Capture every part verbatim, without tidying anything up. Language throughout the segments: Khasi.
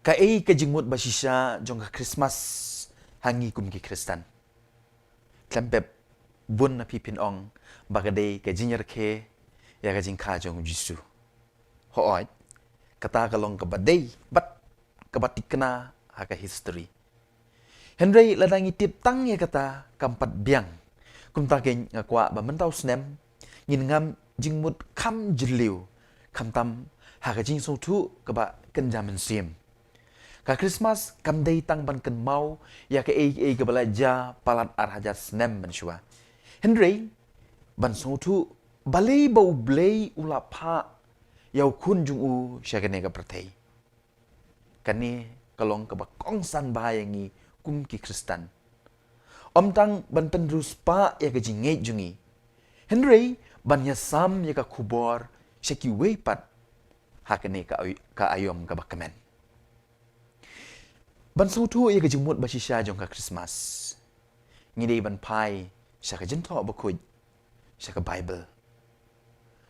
Kaei ka jingmut ba shisha jong ka Christmas ha ngi kum ki Khristan? Khlem pep bun na phi phin ong ba ka dei ka jingrakhe ïa ka jingkha jong u Jisu. Hooid, kata ka long kaba dei bad kaba tikna ha ka history. Hynrei lada ngi tip tang ïa kata kam pat biang, kumta keiñ nga kwah ba mynta u snem ngin ngam jingmut kham jylliew, khamtam ha ka jingsngewthuh kaba kynja mynsiem. Ka Christmas kam dei tang ban kynmaw ïa kaei kaei kaba la jia palat ar hajar snem mynshuwa, hynrei ban sngewthuh balei ba U Blei u la phah ïa u Khun jong u sha kane ka pyrthei. Kane ka long kaba kongsan bha ïa ngi kum ki Khristan, ym tang ban pynriewspah ïa ka jingngeit jong ngi, hynrei ban ïasam ïa ka khubor sha kiwei pat ha kane ka, ka aïom kaba kmen. Ban sngewthuh ïa ka jingmut ba shisha jong ka Christmas, ngi dei ban phai sha ka Jingthoh Bakhuid, sha ka Bible.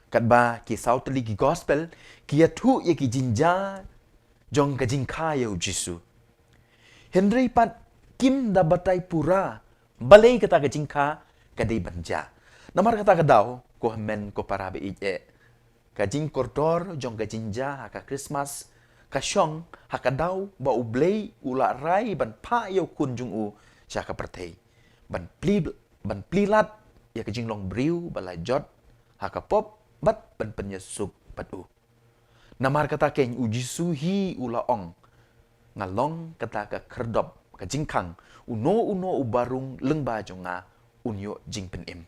Katba ki saw tylli ki Gospel ki ïathuh ïa ki jingjia jong ka jingkha ïa u Jisu, hynrei pat kim da batai pura balei kata ka jingkha ka dei ban jia. Namar kata ka daw, ko hynmen ko para ba ïeit, ka jingkordor jong ka jingjia ha ka Christmas ka shong ha ka daw ba U Blei u la rai ban phah ïa u Khun jong u sha ka pyrthei ban plie, ban plie lad ïa ka jinglong briew ba la jot ha ka pop bad ban pynïasuk bad u. Namar kata keiñ u Jisu hi u la ong, nga long kata ka khyrdop ka jingkhang, uno uno uba rung lyngba jong nga un ïoh jingpynim.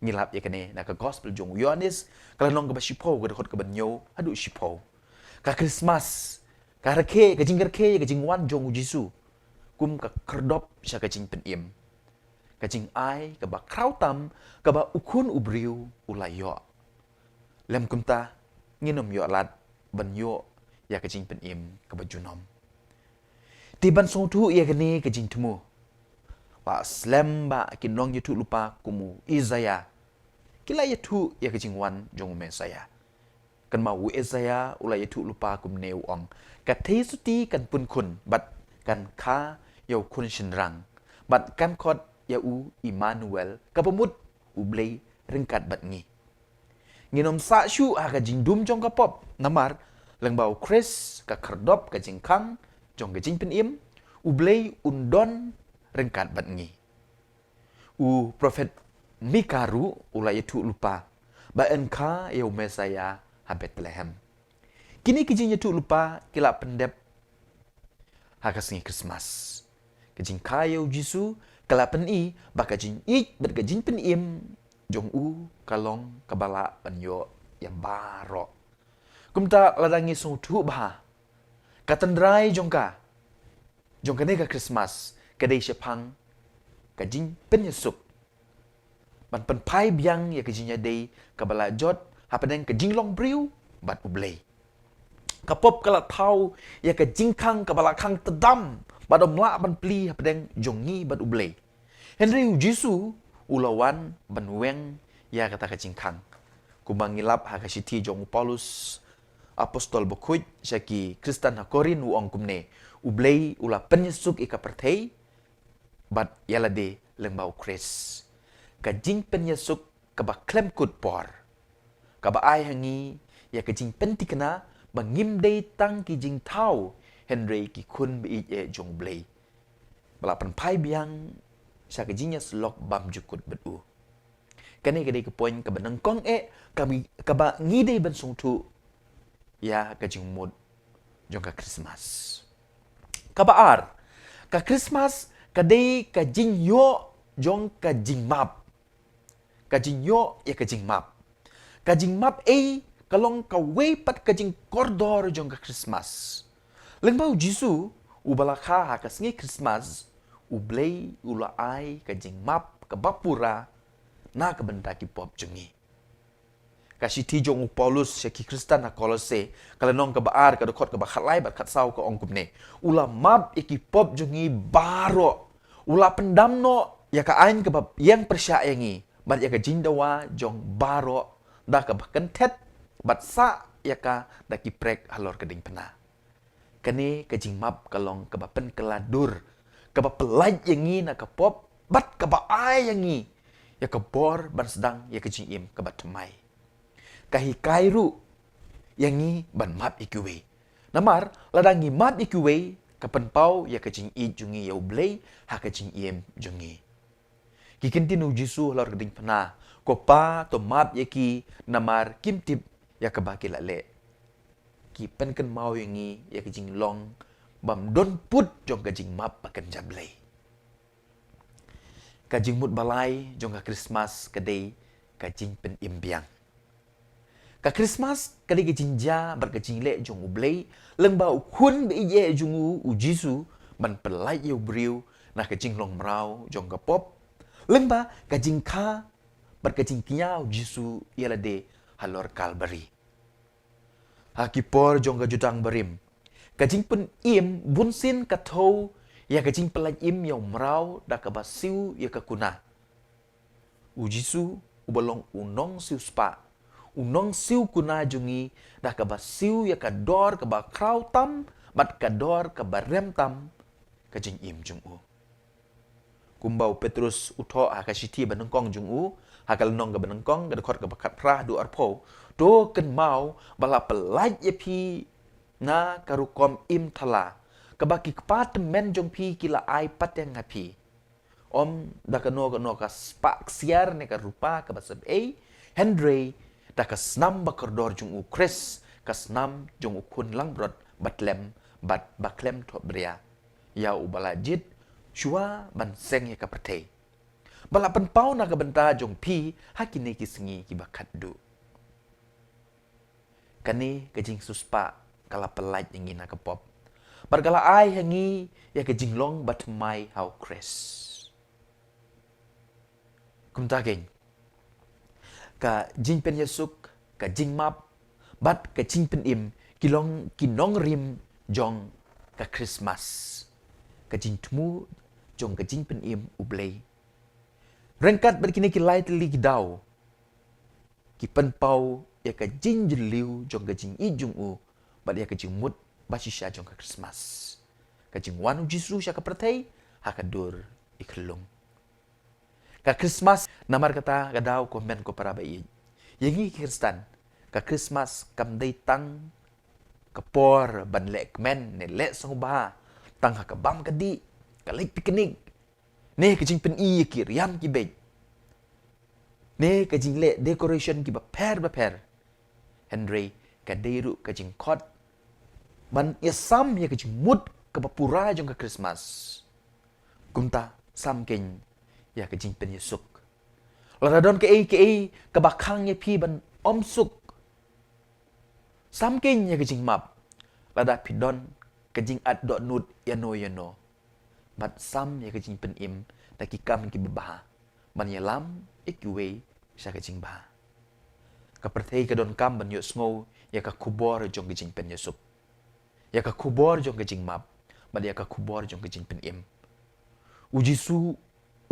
Ngi lap ïa kane na ka Gospel jong u Ïoannis, ka lynnong kaba shiphew, ka dkhot kaba hynñiew haduh shiphew. Ka Christmas, ka rakhe, ka jingrakhe ïa ka jingwan jong u Jisu kum ka khyrdop sha ka jingpynim, ka jingai kaba khraw tam kaba u Khun u briew u la ïoh. Lym kumta, ngin ym ïoh lad ban ïoh ïa ka jingpynim kaba junom. Te ban sngewthuh ïa kane ka jingthmu, wat slem ba ki nongïathuhlypa kum u Isaïah ki la ïathuh ïa ka jingwan jong u Messiah. Kynmaw, u Isaïah u la ïathuhlypa kumne, u ong, ka theisotti kan pun khun bad kan kha ïa u khun shynrang, bad kan khot ïa u Immanuel, kaba mut U Blei ryngkat bad ngi. Ngin ym sah shuh ha ka jingdum jong ka pop, namar lyngba u Khrist, ka khyrdop ka jingkhang jong ka jingpynim, U Blei un don ryngkat bad ngi. U prophet Mika ruh u la ïathuhlypa ba yn kha ïa u Messiah ha Bethlehem. Kine ki jingïathuhlypa ki la pyndep ha ka sngi Christmas. Ka jingkha ïa u Jisu ka la pyni ba ka jingïeit bad ka jingpynim jong u ka long kaba lah ban ïoh ïa baroh. Kumta lada ngi sngewthuh bha, ka tynrai jong ka, jong kane ka Christmas ka dei shaphang ka jingpynïasuk, ban pynphai biang ïa ka jingïadei kaba la jot hapdeng ka jinglong briew bad U Blei. Ka pop ka la thaw ïa ka jingkhang kaba la khang tdam bad ym lah ban plie hapdeng jong ngi bad U Blei. Hynrei u Jisu u la wan ban weng ïa kata ka jingkhang. Kumba ngi lap ha ka shithi jong u Paulus, Apostol Bakhuid sha ki Khristan ha Korinth, u ong kumne, U Blei u la pynïasuk ïa ka pyrthei bad ïa lade lyngba u Khrist. Ka jingpynïasuk kaba khlem kut por, kaba ai ha ngi ïa ka jingpynthikna ba ngim dei tang ki jingthaw, hynrei ki khun ba ïeit eh jong U Blei, ba la pynphai biang sha ka jingïasyllok bymjukut bad u. Kane ka dei ka point kaba nyngkong eh, kaba, kaba ngi dei ban sngewthuh ïa ka jingmut jong ka Christmas. Kaba ar, ka Christmas ka dei ka jingïoh jong ka jingmap. Ka jingïoh ïa ka jingmap. Ka jingmap ei ka long kawei pat ka jingkordor jong ka Christmas. Lyngba u Jisu uba la kha ha ka sngi Christmas, U Blei u la ai ka jingmap kaba pura na ka bynta ki pop jong ngi. Ka shithi jong u Paulus sha ki Khristan ha Kolosse, ka lynnong kaba ar, ka dkhot kaba khatlai bad khatsaw, ka ong kumne, u la map ïa ki pop jong ngi baroh. U la pyndam noh ïa ka aiñ kaba ïeng pyrshah ïa ngi bad ïa ka jingdawa jong baroh da kaba kynthet, bad sah ïa ka da ki prek halor ka diengphna. Kane ka jingmap ka long kaba pynkylla dur, kaba pyllait ïa ngi na ka pop, bad kaba ai ïa ngi ïa ka bor ban sdang ïa ka jingim kaba thymmai. Ka hikai ruh ïa ngi ban map ïa kiwei. Namar lada ngi map ïa kiwei, ka pynpaw ïa ka jingïeit jong ngi ïa U Blei ha ka jingim jong ngi. Ki kyntien U Jisu halor ka diengphna, "Ko Pa, to map ïa ki, namar kim tip ïa kaba ki la leh." Ki pynkynmaw ïa ngi ïa ka jinglong bym don pud jong ka jingmap ba kynja Blei. Ka jingmut ba lai jong ka Christmas ka dei ka jingpynim biang. Ka Christmas ka dei ka jingjia bad ka jingleh jong U Blei lyngba U Khun ba ïeit jong u, U Jisu, ban pyllait ïa u briew na ka jinglong mraw jong ka pop, lyngba ka jingkha bad ka jingkñia U Jisu ïa lade halor Kalbari. Ha ki por jong ka jutang barim, ka jingpynim bunsien ka thew ïa ka jingpyllait im ïa u mraw da kaba siew ïa ka kuna. U Jisu, uba long u nongsiewspah, u nongsiew kuna jong ngi, da kaba siew ïa ka dor kaba khraw tam bad ka dor kaba rem tam ka jingim jong u. Kumba u Petrus u thoh ha ka shithi banyngkong jong u, ha ka lynnong kaba nyngkong, ka dkhot kaba khatphra haduh arphew, to kynmaw ba la pyllait ïa phi na ka rukom im thala kaba ki kpa tymmen jong phi ki la ai pateng ha phi. Ym da kano kano ka spah ksiar ne ka rupa kaba sep ei, hynrei da ka snam ba kordor jong U Khrist, ka snam jong U Khun langbrot ba tlem bad ba khlem thohbria, ïa uba la jied shuwa ban seng ïa ka pyrthei, ba la pynpaw na ka bynta jong phi ha kine ki sngi kiba khatduh. Kane ka jingsiewspah ka la pyllait ïa ngi na ka pop, bad ka la ai ha ngi ïa ka jinglong bathymmai ha U Khrist. Kumta keiñ, ka jingpynïasuk, ka jingmap bad ka jingpynim ki long ki nongrim jong ka Christmas, ka jingthmu jong ka jingpynim U Blei. Ryngkat bad kine ki lai tylli ki daw, ki pynpaw ïa ka jingjylliew jong ka jingïeit jong u bad ïa ka jingmut bashisha jong ka Christmas, ka jingwan U Jisu sha ka pyrthei ha ka dur i khyllung. Ka Christmas, namar kata ka daw, ko hynmen ko para ba ïeit, ïa ngi ki Khristan, ka Christmas kam dei tang ka por ban leh kmen ne leh sngewbha tang ha ka bam ka dih, ka leit picnic, ne ka jingpyni ïa ki riam ki beit, ne ka jingleh decoration kiba pher ba pher. Hynrei ka dei ruh ka jingkhot ban ïasam ïa ka jingmut kaba pura jong ka Christmas. Kumta, sam keiñ ïa ka jingpynïasuk. Lada don kaei kaei kaba khang ïa phi ban ym suk, sam keiñ ïa ka jingmap. Lada phi don ka jingat dohnud ïano ïano, bad sam ïa ka jingpynim da ki kam kiba bha, ban ïalam ïa kiwei sha ka jingbha. Ka pyrthei ka donkam ban ïohsngew ïa ka khubor jong ka jingpynïasuk, ïa ka khubor jong ka jingmap, bad ïa ka khubor jong ka jingpynim. U Jisu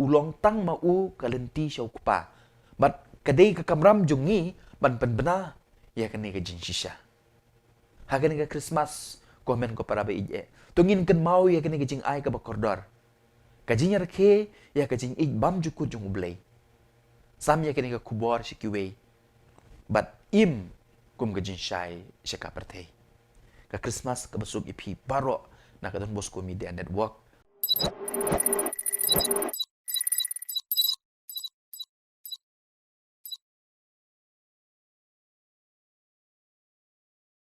u long tang ma u ka lynti sha u Kpa, bad ka dei ka kamram jong ngi ban pynbna ïa kane ka jingshisha. Ha kane ka Christmas, ko hynmen ko para ba ïeit, to ngin kynmaw ïa kane ka jingai kaba kordor, ka jingïarakhe ïa ka jingïeit bymjukut jong U Blei. Sam ïa kane ka khubor sha kiwei, bad im kum ka jingshai sha ka pyrthei. Ka Christmas kaba suk ïa phi baroh na ka Don Bosco Media Network.